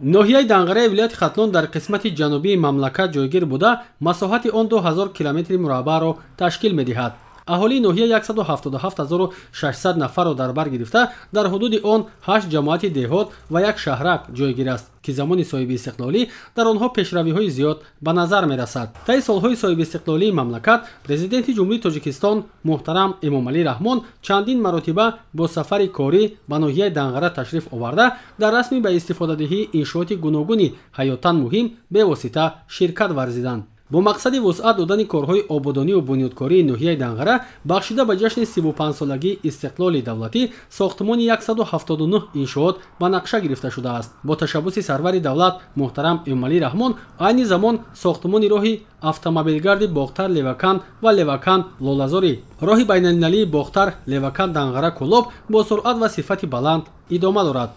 Ноҳияи Данғараи вилояти Хатлон дар қисмати ҷанубии мамлакат ҷойгир буда, масоҳати он 2000 километри мураббаъро ташкил медиҳад. Аҳолии ноҳия 177600 нафарро дар бар гирифта, дар ҳудуди он 8 ҷамоати деҳот ва як шаҳрак ҷойгир аст, ки замони соҳибистиқлолӣ дар онҳо пешравиҳои зиёд ба назар мерасад. Таи солҳои соҳибистиқлолии мамлакат Президенти Ҷумҳурии Тоҷикистон муҳтарам Эмомалӣ Раҳмон чандин маротиба бо сафари корӣ ба ноҳияи Данғара ташриф оварда, дар расми ба истифодадиҳии иншооти гуногуни ҳаётан муҳим бевосита ширкат варзиданд. Бо мақсади вусъат додани корҳои ободонию бунёдкории ноҳияи Данғара, бахшида ба ҷашни 35-солагии истиқлоли давлатӣ, сохтмони 179 иншоот ба нақша гирифта шудааст. Бо ташаббуси сарвари давлат муҳтарам Эмомалӣ Раҳмон айни замон сохтмони роҳи автомобилгарди Бохтар Левакан ва Левакан Лолазорӣ, роҳи байналмилалии Бохтар Левакан Данғара Кӯлоб бо суръат ва сифати баланд идома дорад.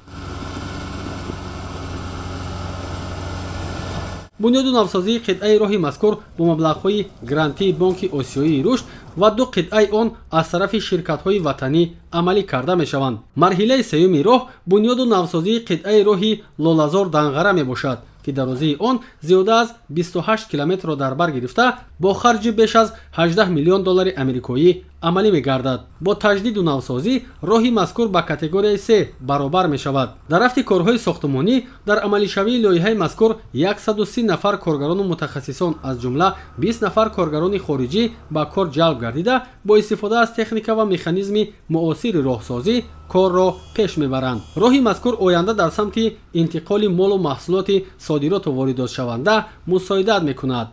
Бунёду навсозии қитъаи роҳи мазкур бо маблағҳои грантии Бонки Осиёии рушд ва ду қитъаи он аз тарафи ширкатҳои ватанӣ амалӣ карда мешаванд. Марҳилаи сеюми роҳ бунёду навсозии қитъаи роҳи Лолазор Данғара мебошад, ки дарозии он зиёда аз 28 километрро дар бар гирифта, бо харҷи беш аз 18 миллион доллари амрикоӣ амалӣ мегардад. Бо таҷдиду навсозӣ роҳи мазкур ба категорияи С баробар мешавад. Дар рафти корҳои сохтмонӣ дар амалишавии лоиҳаи мазкур 130 нафар коргарону мутахассисон, аз ҷумла 20 нафар коргарони хориҷӣ ба кор ҷалб гардида, бо истифода аз техника ва механизми муосири роҳсозӣ корро пеш мебаранд. Роҳи мазкур оянда дар самти интиқоли молу маҳсулоти содироту воридотшаванда мусоидат мекунад.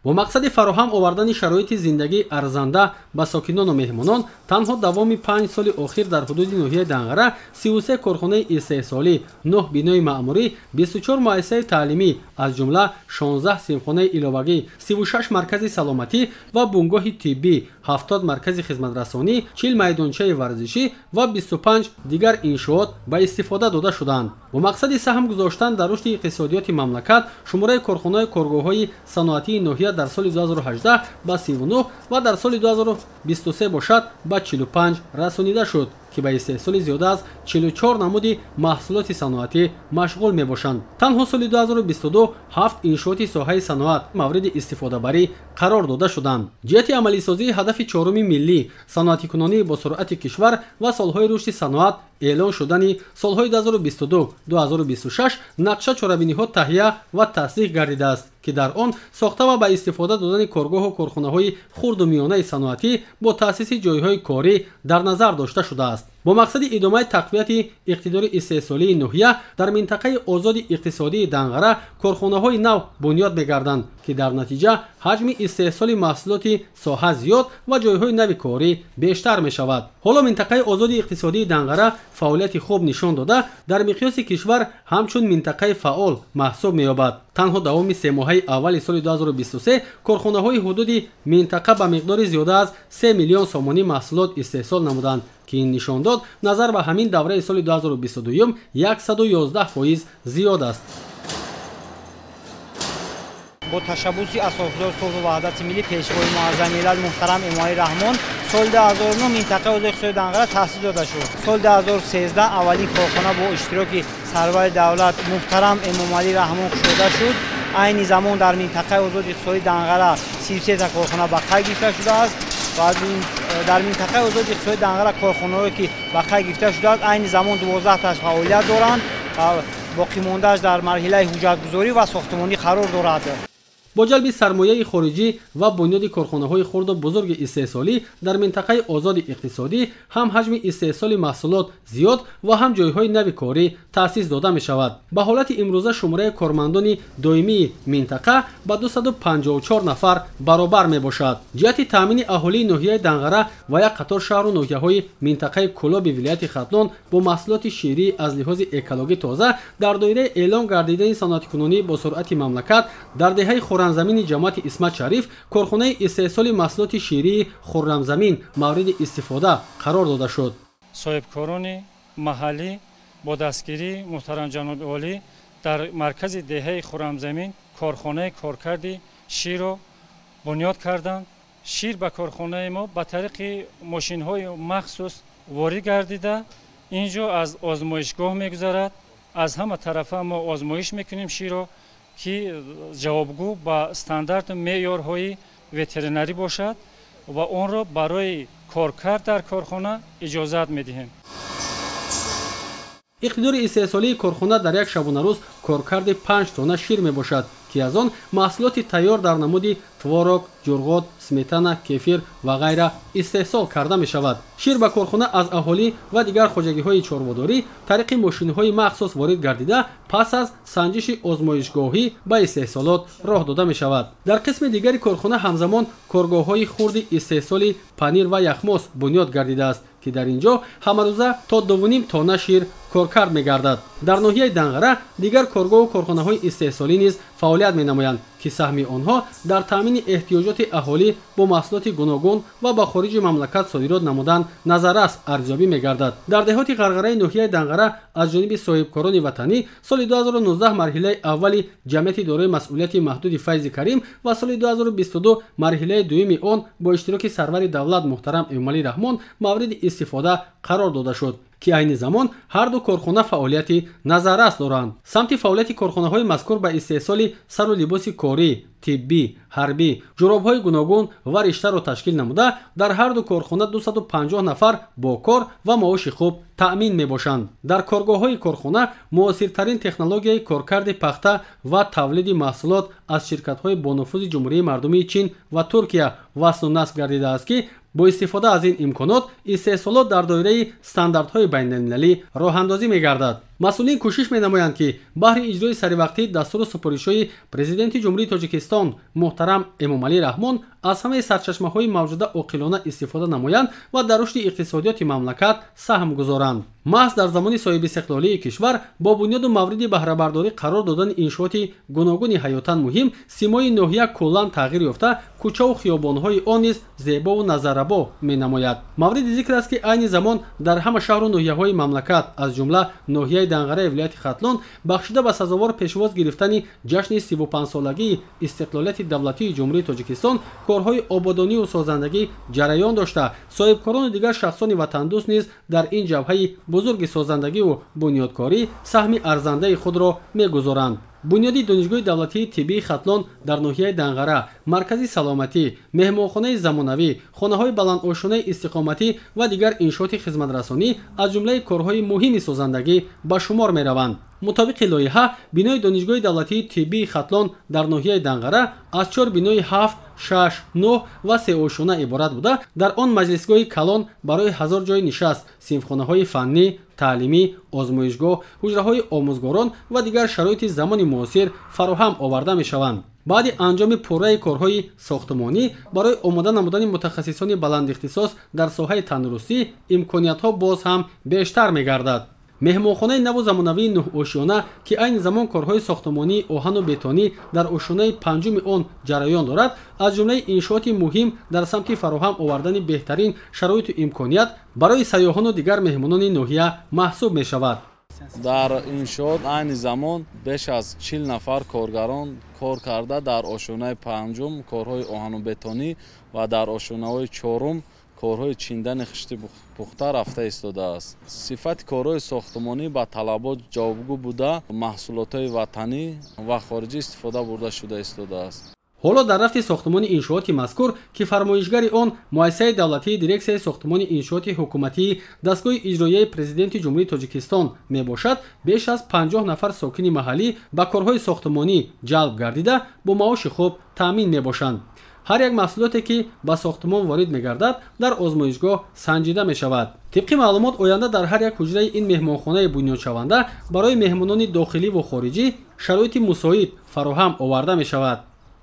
Бо мақсади фароҳам овардани шароити зиндагии арзанда ба сокинону меҳмонон, танҳо давоми 5 соли охир дар ҳудуди ноҳияи Данғара 33 корхонаи истеҳсолӣ, 9 бинои маъмурӣ, 24 муассисаи таълимӣ, аз ҷумла 16 синфхонаи иловагӣ, 36 маркази саломатӣ ва бунгоҳи тиббӣ, 70 маркази хизматрасонӣ, 40 майдончаи варзишӣ ва 25 дигар иншоот ба истифода дода шуданд. Бо мақсади саҳм гузоштан дар рушди иқтисодиёти мамлакат, шумораи корхонаи коргоҳҳои саноатии ноҳия дар соли 2018 ба 39 ва дар соли 2023 бошад ба 45 расонида шуд, ки ба истеҳсоли зиёда аз 44 намуди маҳсулоти саноатӣ машғул мебошанд. Танҳо соли 2022 7 иншооти соҳаи саноат мавриди истифодабарӣ қарор дода шуданд. Ҷиҳати амалисозии ҳадафи чоруми миллӣ, саноатикунонии бо суръати кишвар ва солҳои рушди саноат эълон шудани солҳои 2022-2026 нақша чорабиниҳо таҳия ва тасдиқ гардидааст, ки дар он сохта ва ба истифода додани коргоҳу корхонаҳои хурду миёнаи саноатӣ бо таъсиси ҷойҳои корӣ дар назар дошта шудааст. Бо мақсади идомаи тақвияти иқтидори истеҳсолии ноҳия дар минтақаи озоди иқтисодии Данғара корхонаҳои нав бунёд мегарданд, ки дар натиҷа ҳаҷми истеҳсоли маҳсулоти соҳа зиёд ва ҷойҳои нави корӣ бештар мешавад. Ҳоло минтақаи озоди иқтисодии Данғара фаъолияти хуб нишон дода, дар миқёси кишвар ҳамчун минтақаи фаъол маҳсуб меёбад. Танҳо давоми семоҳаи аввали соли 2023 корхонаҳои ҳудуди минтақа ба миқдори зиёда аз 3 миллион сомонӣ маҳсулот истеҳсол намуданд, ки ин нишондод назар ба ҳамин давраи соли 2022 111% зиёд аст. Бо ташаббуси асосгузори сулҳу ваҳдати миллӣ, Пешвои муаззами миллат муҳтарам Эмомалӣ Раҳмон соли 2009 минтақаи озоди иқтисодии Данғара таъсис дода шуд. Соли 2013 аввалин корхона бо иштироки сарвари давлат муҳтарам Эмомалӣ Раҳмон кушода шуд. Айни замон дар минтақаи озоди иқтисодии Данғара 33 та корхона ба қайд гирифта шудааст ва дар минтақаи озоди иқтисодии Данғара корхонаҳое ки ба қайд гирифта шудааст, айни замон 12 таш фаъолият доранд ва боқимондааш дар марҳилаи ҳуҷҷатгузорӣ ва сохтмонӣ қарор дорад. Бо ҷалби сармояи хориҷӣ ва бунёди корхонаҳои хурду бузурги истеҳсолӣ дар минтақаи озоди иқтисодӣ ҳам ҳаҷми истеҳсоли маҳсулот зиёд ва ҳам ҷойҳои нави корӣ таъсис дода мешавад. Ба ҳолати имрӯза шумораи кормандони доимии минтақа ба 254 нафар баробар мебошад. Ҷиҳати таъмини аҳолии ноҳияи Данғара ва як қатор шаҳру ноҳияҳои минтақаи Кӯлоби вилояти Хатлон бо маҳсулоти ширӣ аз лиҳози экологӣ тоза дар доираи эълон гардидани саноатикунонӣ бо суръати мамлакат дар деҳаи Хуррамзамини ҷамоати Исмат Шариф корхонаи истеҳсоли маҳсулоти ширии Хуррамзамин мавриди истифода қарор дода шуд. Соҳибкорони маҳаллӣ бо дастгирии муҳтарам ҷаноби олӣ дар маркази деҳаи Хуррамзамин корхонаи коркарди ширро бунёд карданд. Шир ба корхонаи мо ба тариқи мошинҳои махсус ворид гардида, ин ҷо аз озмоишгоҳ мегузарад. Аз ҳама тарафа мо озмоиш мекунем ширро, ки ҷавобгӯ ба стандарту меъёрҳои ветеринарӣ бошад ва онро барои коркард дар корхона иҷозат медиҳем. Иқтидори истеҳсолии корхона дар як шабонарӯз коркарди 5 тонна шир мебошад, ки аз он маҳсулоти тайёр дар намуди творог, ҷурғот, сметана, кефир ва ғайра истеҳсол карда мешавад. Шир ба корхона аз аҳолӣ ва дигар хоҷагиҳои чорводорӣ тариқи мошинҳои махсус ворид гардида, пас аз санҷиши озмоишгоҳӣ ба истеҳсолот роҳ дода мешавад. Дар қисми дигари корхона ҳамзамон коргоҳҳои хурди истеҳсоли панир ва яхмос бунёд гардидааст, ки дар ин ҷо ҳамарӯза то 2,5 тонна шир коркард мегардад. Дар ноҳияи Данғара дигар коргоҳу корхонаҳои истеҳсолӣ низ фаъолият менамоянд, ки саҳми онҳо дар таъмини эҳтиёҷоти аҳолӣ бо маҳсулоти гуногун ва ба хориҷи мамлакат содирот намудан назаррас арзёбӣ мегардад. Дар деҳоти Ғарғараи ноҳияи Данғара аз ҷониби соҳибкорони ватанӣ соли 2019 марҳилаи аввали ҷамъияти дорои масъулияти маҳдуди Файзи Карим ва соли 2022 марҳилаи дуюми он бо иштироки сарвари давлат муҳтарам Эмомалӣ Раҳмон мавриди истифода қарор дода шуд, ки айни замон ҳар ду корхона фаъолияти назаррас доранд. Самти фаъолияти корхонаҳои мазкур ба истеҳсоли сару либоси корӣ, тиббӣ, ҳарбӣ, ҷуробҳои гуногун ва риштаро ташкил намуда, дар ҳар ду корхона 250 нафар бо кор ва маоши хуб таъмин мебошанд. Дар коргоҳҳои корхона муосиртарин технологияи коркарди пахта ва тавлиди маҳсулот аз ширкатҳои бонуфузи Ҷумҳурии Мардумии Чин ва Туркия васлу насб гардидааст, ки бо истифода аз ин имконот истеҳсолот дар доираи стандартҳои байналмилалӣ роҳандозӣ мегардад. Масъулин кӯшиш менамоянд, ки баҳри иҷрои саривақтии дастуру супоришҳои Президенти Ҷумҳурии Тоҷикистон муҳтарам Эмомалӣ Раҳмон аз ҳамаи сарчашмаҳои мавҷуда оқилона истифода намоянд ва дар рушди иқтисодиёти мамлакат саҳм гузоранд. Маҳз дар замони соҳибистиқлолии кишвар бо бунёду мавриди баҳрабардорӣ қарор додани иншооти гуногуни ҳаётан муҳим симои ноҳия куллан тағйир ёфта, кӯчаву хиёбонҳои он низ зебову назаррабо менамояд. Мавриди зикр аст, ки айни замон дар ҳама шаҳру ноҳияҳои мамлакат, аз ҷумла ноҳияи Данғараи вилояти Хатлон, бахшида ба сазовор пешвоз гирифтани ҷашни 35-солагии истиқлолияти давлатии Ҷумҳурии Тоҷикистон корҳои ободонию созандагӣ ҷараён дошта, соҳибкорону дигар шахсони ватандӯст низ дар ин ҷабҳаи бузурги созандагиву бунёдкорӣ саҳми арзандаи худро мегузоранд. Бунёди Донишгоҳи давлатии тиббии Хатлон дар ноҳияи Данғара, маркази саломатӣ, меҳмонхонаи замонавӣ, хонаҳои баландошонаи истиқоматӣ ва дигар иншооти хизматрасонӣ аз ҷумлаи корҳои муҳими созандагӣ ба шумор мераванд. Мутобиқи лоиҳа, бинои Донишгоҳи давлатии тиббии Хатлон дар ноҳияи Данғара аз 4 бинои 7, 6, 9 ва 3 ошёна иборат буда, дар он маҷлисгоҳи калон барои 1000 ҷойи нишаст, синфхонаҳои фаннӣ, таълимӣ, озмоишгоҳ, ҳуҷраҳои омӯзгорон ва дигар шароити замони муосир фароҳам оварда мешаванд. Баъди анҷоми пурраи корҳои сохтмонӣ барои омода намудани мутахассисони баландихтисос дар соҳаи тандурустӣ имкониятҳо боз ҳам бештар мегардад. Меҳмонхонаи наву замонавии нӯҳошёна, ки айни замон корҳои сохтмонии оҳану бетонӣ дар ошёнаи панҷуми он ҷараён дорад, аз ҷумлаи иншооти муҳим дар самти фароҳам овардани беҳтарин шароиту имконият барои сайёҳону дигар меҳмонони ноҳия маҳсуб мешавад. Дар иншоот айни замон беш аз 40 нафар коргарон кор карда, дар ошёнаи панҷум корҳои оҳану бетонӣ ва дар ошёнаҳои чорум корҳои чиндани хишти пухта рафта истодааст. Сифати корҳои сохтмонӣ ба талабот ҷавобгӯ буда, маҳсулотҳои ватанӣ ва хориҷӣ истифода бурда шуда истодааст. Ҳоло дар рафти сохтмони иншооти мазкур, ки фармоишгари он муассисаи давлатии дирексияи сохтмони иншооти ҳукуматии дастгоҳи иҷроияи Президенти Ҷумҳурии Тоҷикистон мебошад, беш аз 50 нафар сокини маҳаллӣ ба корҳои сохтмонӣ ҷалб гардида, бо маоши хуб таъмин мебошанд. Ҳар як маҳсулоте, ки ба сохтмон ворид мегардад, дар озмоишгоҳ санҷида мешавад. Тибқи маълумот, оянда дар ҳар як ҳуҷраи ин меҳмонхонаи бунёдшаванда барои меҳмонони дохиливу хориҷӣ шароити мусоид фароҳам оварда мешавад.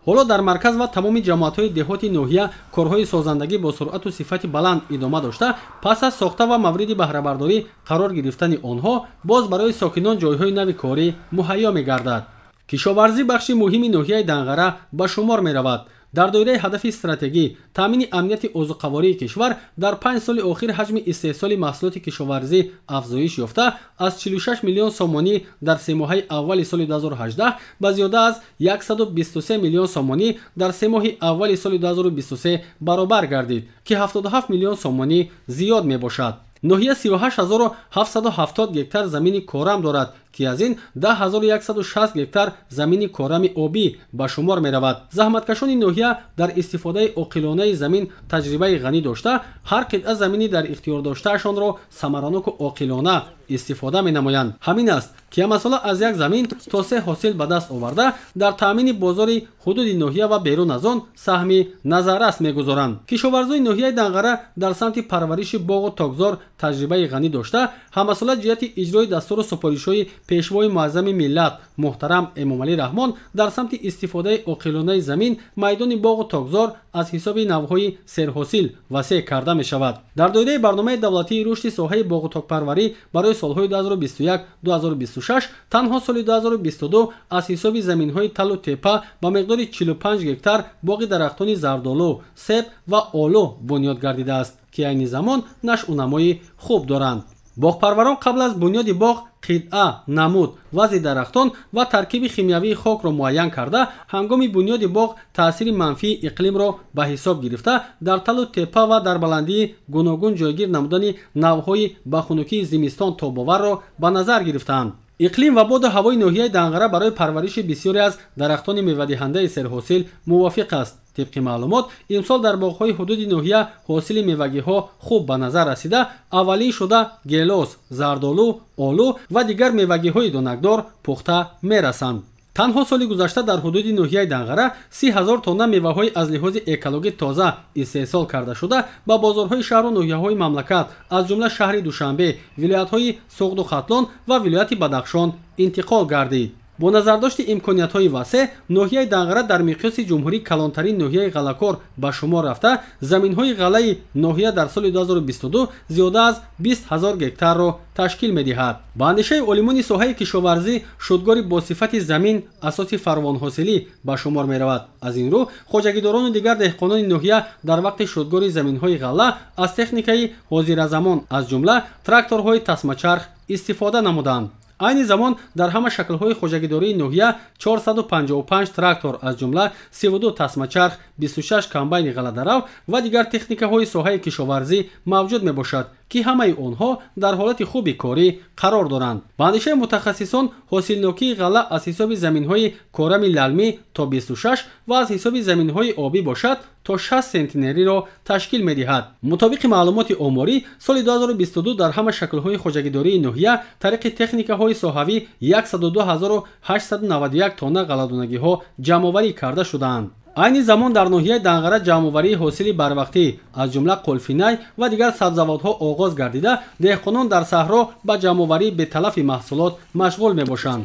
Ҳоло дар марказ ва тамоми ҷамоатҳои деҳоти ноҳия корҳои созандагӣ бо суръату сифати баланд идома дошта, пас аз сохта ва мавриди баҳрабардорӣ қарор гирифтани онҳо боз барои сокинон ҷойҳои нави корӣ муҳайё мегардад. Кишоварзӣ бахши муҳими ноҳияи Данғара ба шумор меравад. Дар доираи ҳадафи стратегӣ таъмини амнияти озуқавории кишвар дар 5 соли охир ҳаҷми истеҳсоли маҳсулоти кишоварзӣ афзоиш ёфта аз 46 миллион сомонӣ дар семоҳаи аввали соли 2018 ба зиёда аз 123 миллион сомонӣ дар семоҳи аввали соли 2023 баробар гардид, ки 77 миллион сомонӣ зиёд мебошад. Ноҳия 38770 гектар замини корам дорад, ки аз ин 10160 гектар замини корами обӣ ба шумор меравад. Заҳматкашони ноҳия дар истифодаи оқилонаи замин таҷрибаи ғанӣ дошта, ҳар қитъа замини дар ихтиёр доштаашонро самараноку оқилона истифода менамоянд. Ҳамин аст, ки ҳамасола аз як замин то 3 ҳосил ба даст оварда, дар таъмини бозори ҳудуди ноҳия ва берун аз он саҳми назаррас мегузоранд. Кишоварзои ноҳияи Данғара дар самти парвариши боғу токзор таҷрибаи ғанӣ дошта, ҳамасола ҷиҳати иҷрои дастуру супоришҳои пешвои муаззами миллат муҳтарам Эмомалӣ Раҳмон дар самти истифодаи оқилонаи замин майдони боғу токзор аз ҳисоби навъҳои серҳосил васеъ карда мешавад. Дар доираи барномаи давлатии рушди соҳаи боғу токпарварӣ барои солҳои 2021-2026 танҳо соли 2022 аз ҳисоби заминҳои талу тепа ба миқдори 45 гектар боғи дарахтони зардолу, себ ва олу бунёд гардидааст, ки айни замон нашъунамои хуб доранд. Боғпарварон қабл аз бунёди боғ қитъа, намуд, вазъи дарахтон ва таркиби химиявии хокро муайян карда, ҳангоми бунёди боғ таъсири манфии иқлимро ба ҳисоб гирифта, дар талу тепа ва дар баландии гуногун ҷойгир намудани навъҳои ба хунукии зимистон тобоварро ба назар гирифтаанд. Иқлим ва боду ҳавои ноҳияи Данғара барои парвариши бисёре аз дарахтони мевадиҳандаи серҳосил мувофиқ аст. Тибқи маълумот, имсол дар боғҳои ҳудуди ноҳия ҳосили мевагиҳо хуб ба назар расида, аввалин шуда гелос, зардолу, олу ва дигар мевагиҳои донакдор пухта мерасанд. Танҳо соли гузашта дар ҳудуди ноҳияи Данғара 30 000 тонна меваҳои аз лиҳози экологӣ тоза истеҳсол карда шуда ба бозорҳои шаҳру ноҳияҳои мамлакат, аз ҷумла шаҳри Душанбе, вилоятҳои Суғду Хатлон ва вилояти Бадахшон интиқол гардид. Бо назардошти имкониятҳои васеъ, ноҳияи Данғара дар миқёси ҷумҳурӣ калонтарин ноҳияи ғаллакор ба шумор рафта, заминҳои ғаллаи ноҳия дар соли 2022 зиёда аз 20 000 гектарро ташкил медиҳад. Ба андешаи олимони соҳаи кишоварзӣ, шудгори бо сифати замин асоси фаровонҳосилӣ ба шумор меравад. Аз ин рӯ, хоҷагидорону дигар деҳқонони ноҳия дар вақти шудгори заминҳои ғалла аз техникаи ҳозиразамон, аз ҷумла тракторҳои тасмачарх истифода намуданд. Айни замон дар ҳама шаклҳои хоҷагидории ноҳия 455 трактор, аз ҷумла 32 тасмачарх, 26 комбайни ғалладарав ва дигар техникаҳои соҳаи кишоварзӣ мавҷуд мебошад, ки ҳамаи онҳо дар ҳолати хуби корӣ қарор доранд. Ба андешаи мутахассисон, ҳосилнокии ғалла аз ҳисоби заминҳои корами лалмӣ то 26 ва аз ҳисоби заминҳои обӣ бошад то 60 сентнериро ташкил медиҳад. Мутобиқи маълумоти оморӣ, соли 2022 дар ҳама шаклҳои хоҷагидории ноҳия тариқи техникаҳои соҳавӣ 102 891 тонна ғалладонагиҳо ҷамъоварӣ карда шудаанд. Айни замон дар ноҳияи Данғара ҷамъоварии ҳосили барвақтӣ, аз ҷумла қулфинай ва дигар сабзавотҳо оғоз гардида, деҳқонон дар саҳро ба ҷамъоварии беталафи маҳсулот машғул мебошанд.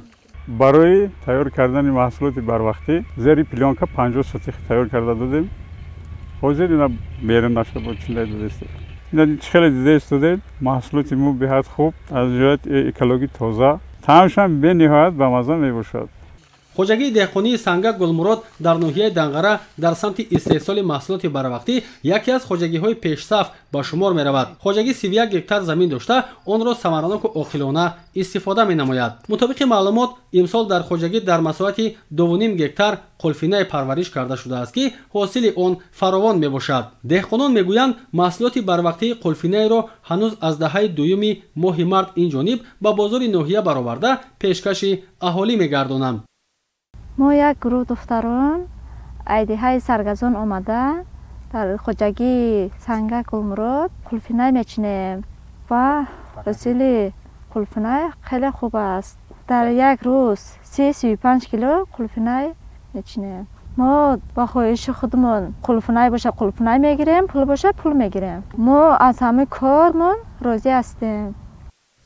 Барои тайёр кардани маҳсулоти барвақтӣ зери плёнка 50 сотих тайёр карда додем. Ҳозир ина берун нашуда бо чиндай додастем. Ина чӣ хеле дида истодед, маҳсулоти мо беҳад хуб, аз ҷиҳати экологӣ тоза, таъмшам бениҳоят бамазза мебошад. Хоҷагии деҳқонии Сангак Гулмурод дар ноҳияи Данғара дар самти истеҳсоли маҳсулоти барвақтӣ яке аз хоҷагиҳои пешсаф ба шумор меравад. Хоҷагӣ 31 гектар замин дошта, онро самараноку оқилона истифода менамояд. Мутобиқи маълумот, имсол дар хоҷагӣ дар масоҳати 2,5 гектар қулфинай парвариш карда шудааст, ки ҳосили он фаровон мебошад. Деҳқонон мегӯянд, маҳсулоти барвақтии қулфинайро ҳанӯз аз даҳаи дуюми моҳи март ин ҷониб ба бозори ноҳия бароварда пешкаши аҳолӣ мегардонанд. Мо як гурӯҳ духтарон айдиҳаи Саргазон омада дар хоҷагии Сангак Гулмурод қулфинай мечинем ва ҳосили қулфинай хеле хуб аст. Дар як рӯз 30-35 кило қулфинай мечинем. Мо ба хоҳиши худмон қулфинай боша қулфинай мегирем, пул боша пул мегирем. Мо аз ҳамаи кормон розӣ ҳастем.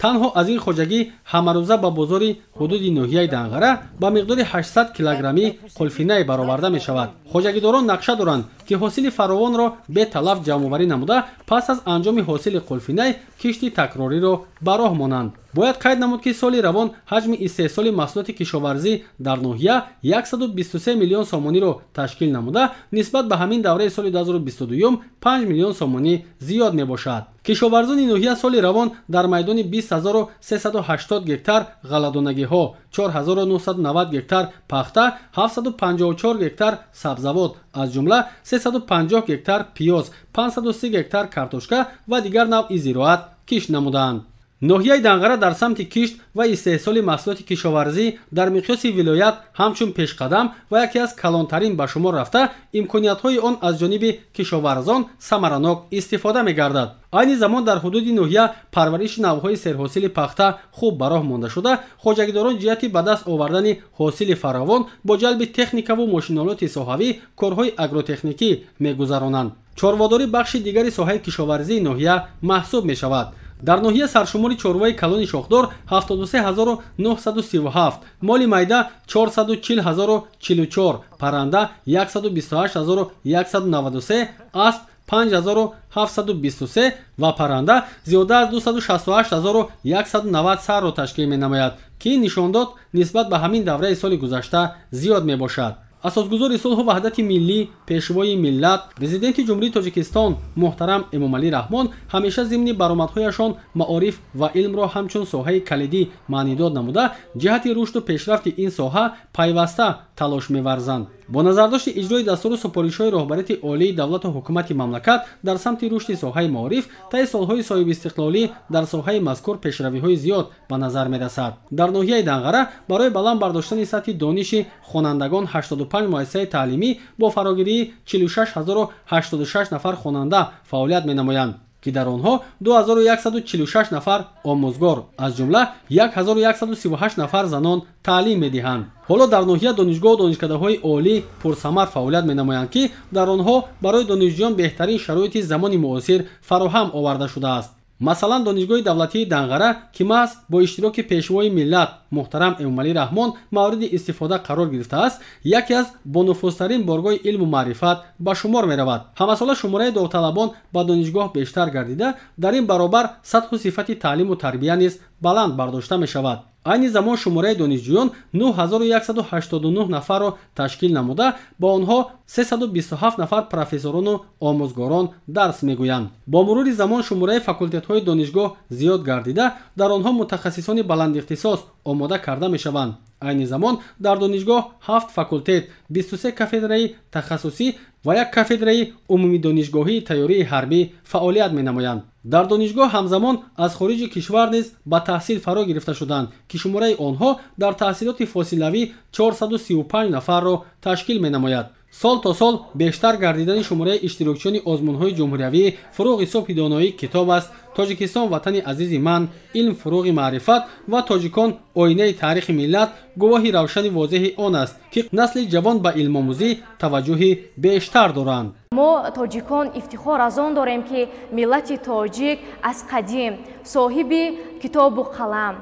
Танҳо аз ин хоҷагӣ ҳамарӯза ба бозори ҳудуди ноҳияи Данғара ба миқдори 800 килограммӣ қулфинай бароварда мешавад. Хоҷагидорон нақша доранд, ки ҳосили фаровонро беталаф ҷамъоварӣ намуда, пас аз анҷоми ҳосили қулфинай кишти такрориро ба роҳ монанд. Бояд қайд намуд, ки соли равон ҳаҷми истеҳсоли маҳсулоти кишоварзӣ дар ноҳия 123 миллион сомониро ташкил намуда, нисбат ба ҳамин давраи соли 2022 5 миллион сомонӣ зиёд мебошад. Кишоварзони ноҳия соли равон дар майдони 20380 гектар ғалладонагиҳо, 4990 гектар пахта, 754 гектар сабзавот, аз ҷумла 350 гектар пиёз, 530 гектар картошка ва дигар навъи зироат кишт намуданд. Ноҳияи Данғара дар самти кишт ва истеҳсоли маҳсулоти кишоварзӣ дар миқёси вилоят ҳамчун пешқадам ва яке аз калонтарин ба шумор рафта, имкониятҳои он аз ҷониби кишоварзон самаранок истифода мегардад. Айни замон дар ҳудуди ноҳия парвариши навъҳои серҳосили пахта хуб ба роҳ монда шуда, хоҷагидорон ҷиҳати ба даст овардани ҳосили фаровон бо ҷалби техникаву мошинолоти соҳавӣ корҳои агротехникӣ мегузаронанд. Чорводорӣ бахши дигари соҳаи кишоварзии ноҳия маҳсуб мешавад. Дар ноҳия саршумори чорвои калони шохдор 73937, моли майда 440044, парранда 128193, асп 5723 ва парранда зиёда аз 268190 сарро ташкил менамояд, ки ин нишондод нисбат ба ҳамин давраи соли гузашта зиёд мебошад. Асосгузори сулҳу ваҳдати миллӣ, пешвои миллат, президенти Ҷумҳурии Тоҷикистон муҳтарам Эмомалӣ Раҳмон ҳамеша зимни баромадҳояшон маориф ва илмро ҳамчун соҳаи калидӣ маънидод намуда, ҷиҳати рушду пешрафти ин соҳа пайваста талош меварзанд. Бо назардошти иҷрои дастуру супоришҳои роҳбарияти олии давлату ҳукумати мамлакат дар самти рушди соҳаи маориф, таи солҳои соҳибистиқлолӣ дар соҳаи мазкур пешравиҳои зиёд ба назар мерасад. Дар ноҳияи Данғара барои баланд бардоштани сатҳи дониши хонандагон 85 муассисаи таълимӣ бо фарогирии 46086 нафар хонанда фаъолият менамоянд, ки дар онҳо 2146 нафар омӯзгор, аз ҷумла 1138 нафар занон таълим медиҳанд. Ҳоло дар ноҳия донишгоҳу донишкадаҳои олӣ пурсамар фаъолият менамоянд, ки дар онҳо барои донишҷӯён беҳтарин шароити замони муосир фароҳам оварда шудааст. Масалан, донишгоҳи давлатии Данғара, ки маҳз бо иштироки пешвои миллат муҳтарам Эмомалӣ Раҳмон мавриди истифода қарор гирифтааст, яке аз бонуфузтарин боргоҳи илму маърифат ба шумор меравад. Ҳамасола шумораи довталабон ба донишгоҳ бештар гардида, дар ин баробар сатҳу сифати таълиму тарбия низ баланд бардошта мешавад. Айни замон шумораи донишҷӯён 9189 нафарро ташкил намуда, ба онҳо 327 нафар профессорону омӯзгорон дарс мегӯянд. Бо мурури замон шумораи факултетҳои донишгоҳ зиёд гардида, дар онҳо мутахассисони баландихтисос омода карда мешаванд. Айни замон дар донишгоҳ 7 факултет, 23 кафедраи тахассусӣ ва як кафедраи умумидонишгоҳии тайёрии ҳарбӣ фаъолият менамоянд. Дар донишгоҳ ҳамзамон аз хориҷи кишвар низ ба таҳсил фаро гирифта шуданд, ки шумораи онҳо дар таҳсилоти фосилавӣ 435 нафарро ташкил менамояд. Сол то сол бештар гардидани шумораи иштирокчиёни озмунҳои ҷумҳуриявӣ фурӯғи субҳи доноӣ китоб аст, Тоҷикистон ватани азизи ман, илм фурӯғи маърифат ва тоҷикон оинаи таърихи миллат гувоҳи равшани возеҳи он аст, ки насли ҷавон ба илмомӯзӣ таваҷҷӯҳи бештар доранд. Мо тоҷикон ифтихор аз он дорем, ки миллати тоҷик аз қадим соҳиби китобу қалам,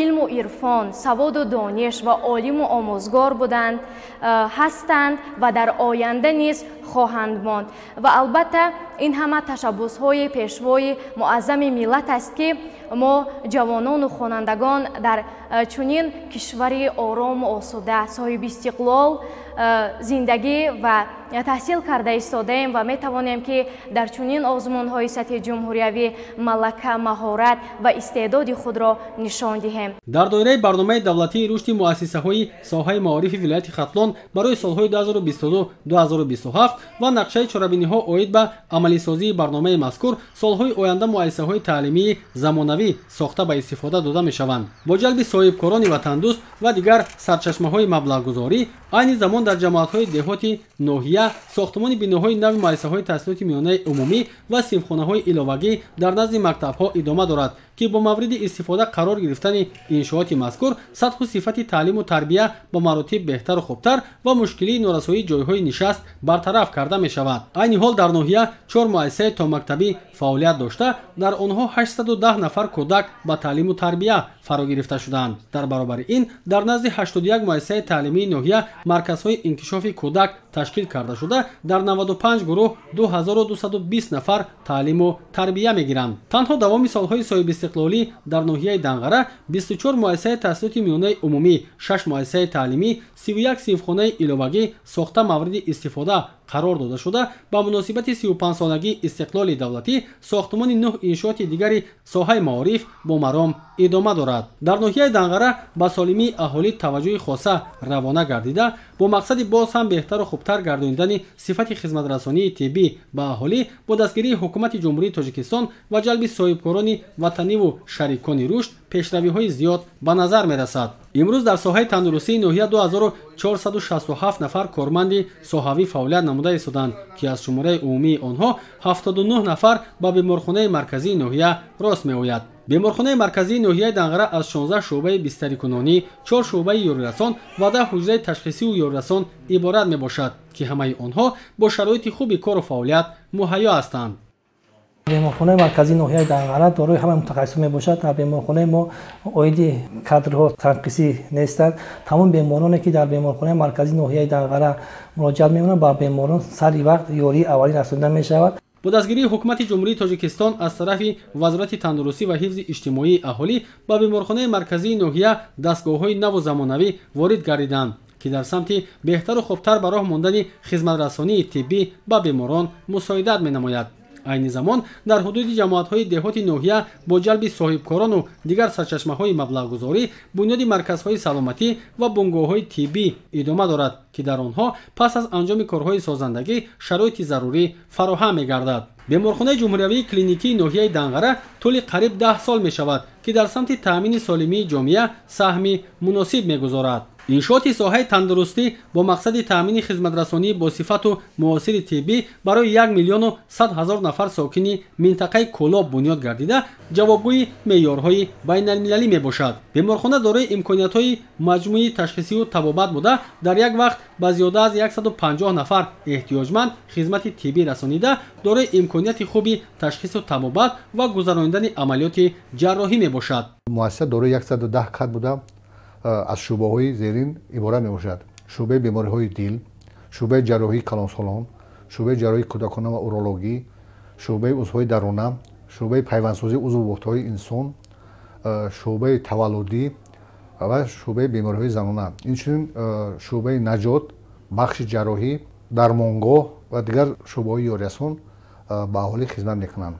илму ирфон, саводу дониш ва олиму омӯзгор буданд, ҳастанд ва дар оянда низ хоҳанд монд. Ва албатта ин ҳама ташаббусҳои пешвои муаззами миллат аст, ки мо ҷавонону хонандагон дар чунин кишвари орому осуда, соҳиби истиқлол зиндагӣ ва таҳсил карда истодаем ва метавонем, ки дар чунин озмунҳои сатҳи ҷумҳуриявӣ малака, маҳорат ва истеъдоди худро нишон диҳем. Дар доираи барномаи давлатии рушди муассисаҳои соҳаи маорифи вилояти Хатлон барои солҳои 2022-2027 ва нақшаи чорабиниҳо оид ба амалисозии барномаи мазкур, солҳои оянда муассисаҳои таълимии замонавӣ сохта ба истифода дода мешаванд. Бо ҷалби соҳибкорони ватандӯст ва дигар сарчашмаҳои маблағгузорӣ, айни замон дар ҷамоатҳои деҳоти ноҳия сохтмони биноҳои нави муассисаҳои таҳсилоти миёнаи умумӣ ва синфхонаҳои иловагӣ дар назди мактабҳо идома дорад, ки бо мавриди истифода қарор гирифтани иншооти мазкур сатҳу сифати таълиму тарбия ба маротиб беҳтару хубтар ва мушкилии норасоии ҷойҳои нишаст бартараф карда мешавад. Айни ҳол дар ноҳия 4 муассисаи томактабӣ фаъолият дошта, дар онҳо 810 нафар кӯдак ба таълиму тарбия фаро гирифта шудаанд. Дар баробари ин дар назди 81 муассисаи таълимии ноҳия марказҳои инкишофи кӯдак ташкил карда шуда, дар 95 гурӯҳ 2220 нафар таълиму тарбия мегиранд. Танҳо давоми солҳои соҳибистиқлолӣ дар ноҳияи Данғара 24 муассисаи таҳсилоти миёнаи умумӣ, 6 муассисаи таълимӣ, 31 синфхонаи иловагӣ сохта мавриди истифода қарор дода шуда, ба муносибати 35-солагии истиқлоли давлатӣ сохтмони 9 иншооти дигари соҳаи маориф бо маром идома дорад. Дар ноҳияи Данғара ба солимии аҳолӣ таваҷҷӯҳи хоса равона гардида, бо мақсади боз ҳам беҳтару хубтар гардонидани сифати хизматрасонии тиббӣ ба аҳолӣ бо дастгирии ҳукумати Ҷумҳурии Тоҷикистон ва ҷалби соҳибкорони ватаниву шарикони рушд пешравиҳои зиёд ба назар мерасад. Имрӯз дар соҳаи тандурустии ноҳия 2467 нафар корманди соҳавӣ фаъолият намуда истоданд, ки аз шумораи умумии онҳо 79 нафар ба беморхонаи марказии ноҳия рост меояд. Беморхонаи марказии ноҳияи Данғара аз 16 шӯъбаи бистарикунонӣ, 4 шӯъбаи ёрирасон ва 10 ҳуҷраи ташхисиву ёрирасон иборат мебошад, ки ҳамаи онҳо бо шароити хуби кору фаъолият муҳайё ҳастанд. Беморхонаи марказии ноҳияи Данғара дорои ҳамаи мутахассисон мебошад. Дар беморхонаи мо оиди кадрҳо танқисӣ нестанд. Тамоми бемороне ки дар беморхонаи марказии ноҳияи Данғара муроҷиат мекунанд, ба беморон сари вақт ёрии аввалин расонида мешавад. Бо дастгирии ҳукумати Ҷумҳурии Тоҷикистон аз тарафи Вазорати тандурустӣ ва ҳифзи иҷтимоии аҳолӣ ба беморхонаи марказии ноҳия дастгоҳҳои наву замонавӣ ворид гардиданд, ки дар самти беҳтару хубтар ба роҳ мондани хизматрасонии тиббӣ ба беморон мусоидат менамояд. Айни замон дар ҳудуди ҷамоатҳои деҳоти ноҳия бо ҷалби соҳибкорону дигар сарчашмаҳои маблағгузорӣ бунёди марказҳои саломатӣ ва бунгоҳҳои тиббӣ идома дорад, ки дар онҳо пас аз анҷоми корҳои созандагӣ шароити зарурӣ фароҳам мегардад. Беморхонаи ҷумҳуриявии клиникии ноҳияи Данғара тӯли қариб 10 сол мешавад, ки дар самти таъмини солимии ҷомеа саҳми муносиб мегузорад. Иншооти соҳаи тандурустӣ бо мақсади таъмини хизматрасонии босифату муосири тиббӣ барои 1 100 000 нафар сокини минтақаи Кӯлоб бунёд гардида, ҷавобгӯи меъёрҳои байналмилалӣ мебошад. Беморхона дорои имкониятҳои маҷмӯи ташхисиву табобат буда, дар як вақт ба зиёда аз 150 нафар эҳтиёҷманд хизмати тиббӣ расонида, дорои имконияти хуби ташхису табобат ва гузаронидани амалиёти ҷарроҳӣ мебошад. Муассиса дорои 110 кад буда, аз шӯъбаҳои зерин иборат мебошад: шӯъбаи бемориҳои дил, шӯъбаи ҷарроҳии калонсолон, шӯъбаи ҷарроҳии кӯдакона ва урологӣ, шӯъбаи узвҳои дарона, шӯъбаи пайвандсозии узву бофтаҳои инсон, шӯъбаи таваллудӣ ва шӯъбаи бемориҳои занона. Инчунин шӯъбаи наҷот, бахши ҷарроҳӣ, дармонгоҳ ва дигар шӯъбаҳои ёрирасон ба аҳолӣ хизмат мекунанд.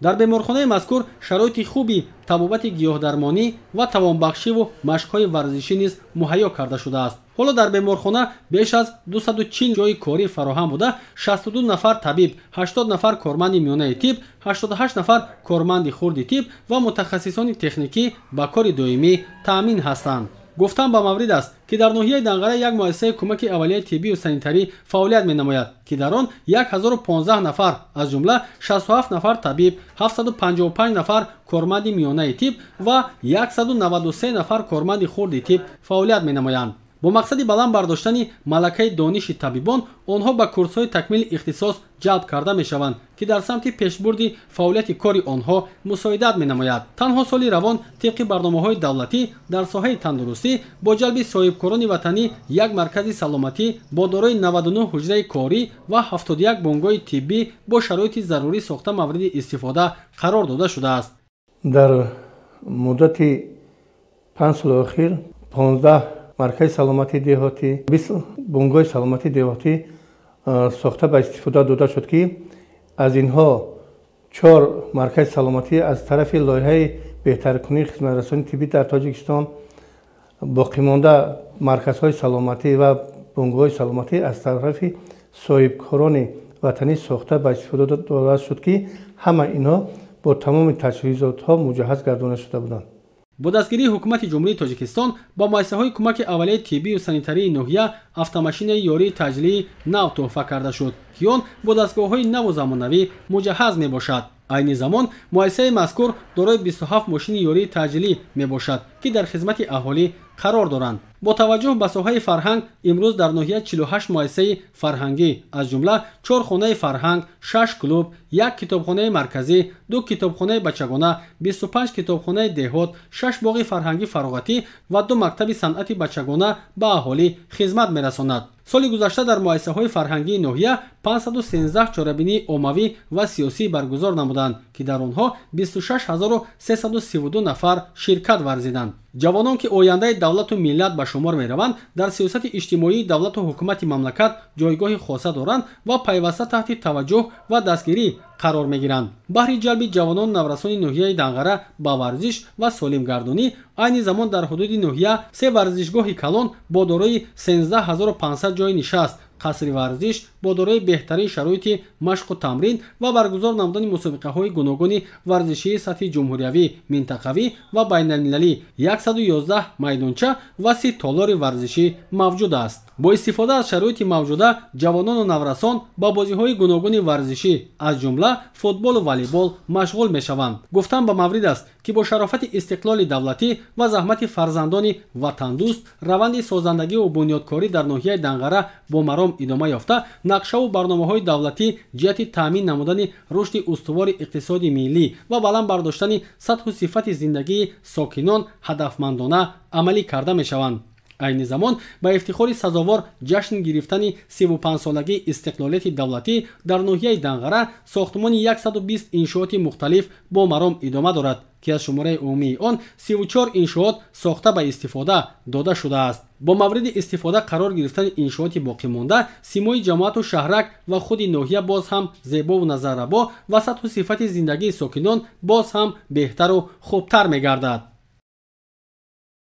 Дар беморхонаи мазкур шароити хуби табобати гиёҳдармонӣ ва тавонбахшиву машқҳои варзишӣ низ муҳайё карда шудааст. Ҳоло дар беморхона беш аз 240 ҷойи корӣ фароҳам буда, 62 нафар табиб, 80 нафар корманди миёнаи тиб, 88 нафар корманди хурди тиб ва мутахассисони техникӣ ба кори доимӣ таъмин ҳастанд. Гуфтан ба маврид аст, ки дар ноҳияи Данғара як муассисаи кӯмаки аввалияи тиббию санитарӣ фаъолият менамояд, ки дар он 1015 нафар, аз ҷумла 67 нафар табиб, 755 нафар корманди миёнаи тиб ва 193 нафар корманди хурди тиб фаъолият менамоянд. Бо мақсади баланд бардоштани малакаи дониши табибон онҳо ба курсҳои такмили ихтисос ҷалб карда мешаванд, ки дар самти пешбурди фаъолияти кори онҳо мусоидат менамояд. Танҳо соли равон тибқи барномаҳои давлатӣ дар соҳаи тандурустӣ бо ҷалби соҳибкорони ватанӣ як маркази саломатӣ бо дорои 99 ҳуҷраи корӣ ва 71 бунгоҳи тиббӣ бо шароити зарурӣ сохта мавриди истифода қарор дода шудааст. Дар муддати 5 соли охир 15 маркази саломатии деҳотӣ, 20 бунгоҳи саломатии деҳотӣ сохта ба истифода дода шуд, ки аз инҳо 4 маркази саломатӣ аз тарафи лоиҳаи беҳтаркунии хизматрасонии тиббӣ дар Тоҷикистон, боқимонда марказҳои саломатӣ ва бунгоҳҳои саломатӣ аз тарафи соҳибкорони ватанӣ сохта ба истифода дода шуд, ки ҳама инҳо бо тамоми таҷҳизотҳо муҷаҳҳаз гардонида шуда буданд. Бо дастгирии ҳукумати Ҷумҳурии Тоҷикистон ба муассисаҳои кӯмаки аввалияи тиббию санитарии ноҳия автомашинаи ёрии таъҷилии нав тӯҳфа карда шуд, ки он бо дастгоҳҳои наву замонавӣ муҷаҳҳаз мебошад. Айни замон муассисаи мазкур дорои 27 мошини ёрии таъҷилӣ мебошад, ки дар хизмати аҳолӣ қарор доранд. Бо таваҷҷӯҳ ба соҳаи фарҳанг имрӯз дар ноҳия 48 муассисаи фарҳангӣ, аз ҷумла 4 хонаи фарҳанг, 6 клуб, 1 китобхонаи марказӣ, 2 китобхонаи бачагона, 25 китобхонаи деҳот, 6 боғи фарҳангӣ фароғатӣ ва 2 мактаби санъати бачагона ба аҳолӣ хизмат мерасонад. Соли гузашта дар муассисаҳои фарҳангии ноҳия 513 чорабинии оммавӣ ва сиёсӣ баргузор намуданд, ки дар онҳо 26332 нафар ширкат варзиданд. Ҷавонон, ки ояндаи давлату миллат ба шумор мераванд, дар сиёсати иҷтимоии давлату ҳукумати мамлакат ҷойгоҳи хоса доранд ва пайваста таҳти таваҷҷӯҳ ва дастгирӣ қарор мегиранд. Баҳри ҷалби ҷавонону наврасони ноҳияи Данғара ба варзиш ва солимгардонӣ айни замон дар ҳудуди ноҳия се варзишгоҳи калон бо дорои 13500 ҷойи нишаст, қасри варзиш бо дорои беҳтарин шароити машқу тамрин ва баргузор намудани мусобиқаҳои гуногуни варзишии сатҳи ҷумҳуриявӣ, минтақавӣ ва байналмилалӣ, 111 майдонча ва 30 толори варзишӣ мавҷуд аст. Бо истифода аз шароити мавҷуда ҷавонону наврасон ба бозиҳои гуногуни варзишӣ, аз ҷумла футболу волейбол машғул мешаванд. Гуфтан ба маврид аст, ки бо шарофати истиқлоли давлатӣ ва заҳмати фарзандони ватандӯст раванди созандагиву бунёдкорӣ дар ноҳияи Данғара бо маром идома ёфта, нақшаву барномаҳои давлатӣ ҷиҳати таъмин намудани рушди устувори иқтисоди миллӣ ва баланд бардоштани сатҳу сифати зиндагии сокинон ҳадафмандона амалӣ карда мешаванд. Айни замон ба ифтихори сазовор ҷашн гирифтани 35-солагии истиқлолияти давлатӣ дар ноҳияи Данғара сохтмони 120 иншооти мухталиф бо маром идома дорад, ки аз шумораи умумии он 34 иншоот сохта ба истифода дода шудааст. Бо мавриди истифода қарор гирифтани иншооти боқимонда симои ҷамоату шаҳрак ва худи ноҳия боз ҳам зебову назаррабо ва сатҳу сифати зиндагии сокинон боз ҳам беҳтару хубтар мегардад.